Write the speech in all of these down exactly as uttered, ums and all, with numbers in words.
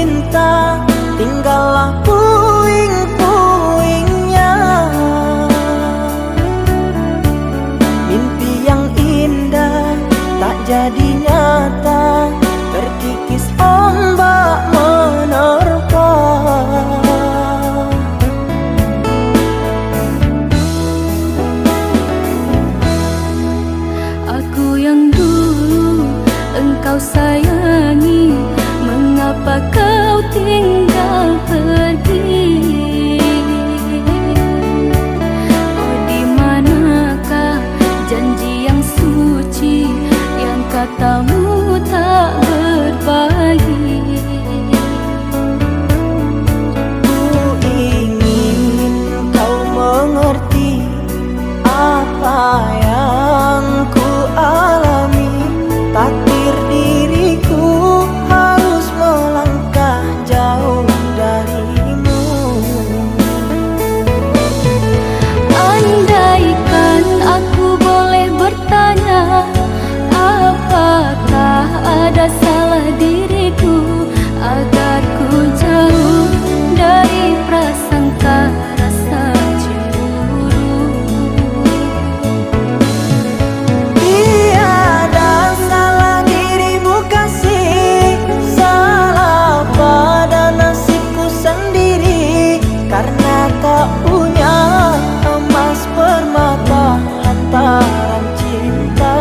cinta, tinggallah puing-puingnya. Mimpi yang indah tak jadi nyata, terkikis ombak menerpa. Aku yang dulu engkau sayangi, mengapa kau tinggal pergi? Oh, di manakah janji yang suci, yang katamu tak berbagi? Ku ingin kau mengerti apa yang ku alami. Takdir diriku harus melangkah jauh darimu. Andaikan aku boleh bertanya, apakah ada salah diriku, agar ku jauh dari prasangka rasa cemburu? Tiada salah dirimu kasih, salah pada nasibku sendiri, karena tak punya emas permata lantaran cinta.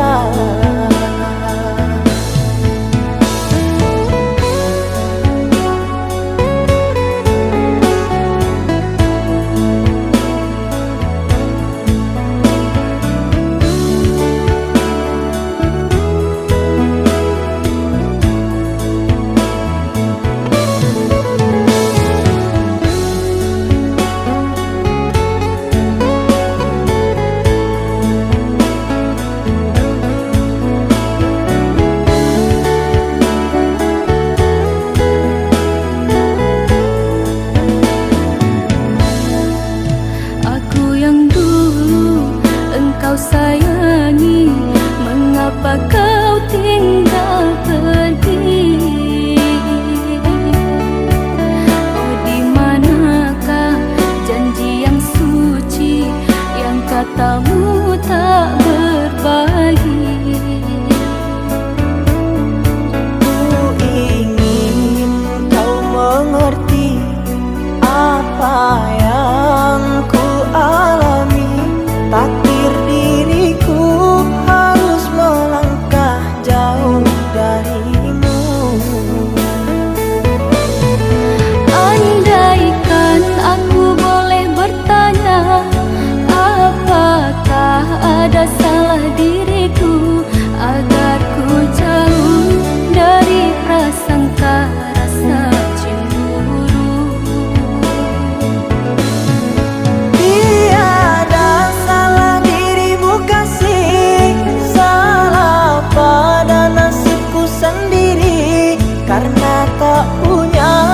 Aku yang dulu engkau sayangi, mengapa kau tinggal pergi? Oh, di manakah janji yang suci, yang katamu tak berbagi? Ku ingin kau mengerti apa yang ku alami. Takdir diriku harus melangkah jauh darimu. Andaikan aku boleh bertanya, apakah ada salah diriku, agar ku jauh dari prasangka rasa cemburu? Tiada salah dirimu kasih, salah pada nasibku sendiri, karena tak punya